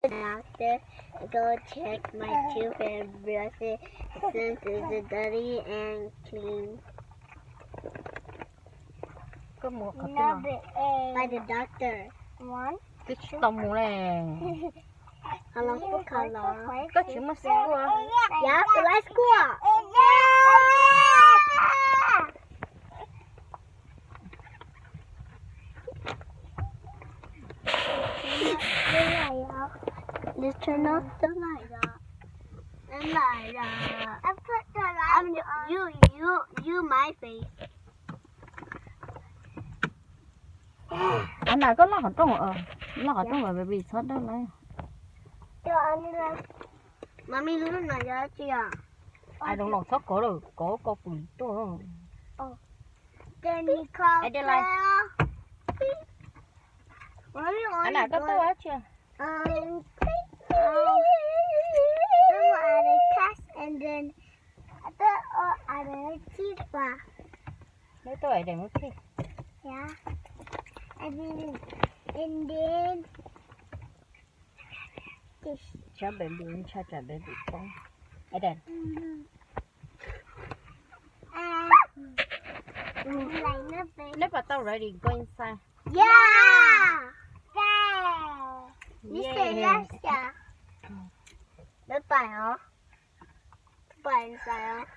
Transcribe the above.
After, go check my tooth and brush it since it's dirty and clean. Koj mus qhov twg los? By the doctor. Twb tsis tau mus le. Koj tsis muaj school? Yeah, I school. Turn off the light. Light. You, you, you, my face. Av na, koj loj qhov rooj, loj qhov rooj, baby txhob dawb lawm. Mami, lub no yog dab tsi os? Ai, don't know, txhob kov lawm, kov koj pwm tuaj. Av na, koj tuaj dab tsi? Neb tuaj es de muab phij. Tsab baby, ntsha tsam baby poob. Neb puas tau ready go inside? Yeah. You say yes, yeah. Neb pais os. Pais inside os.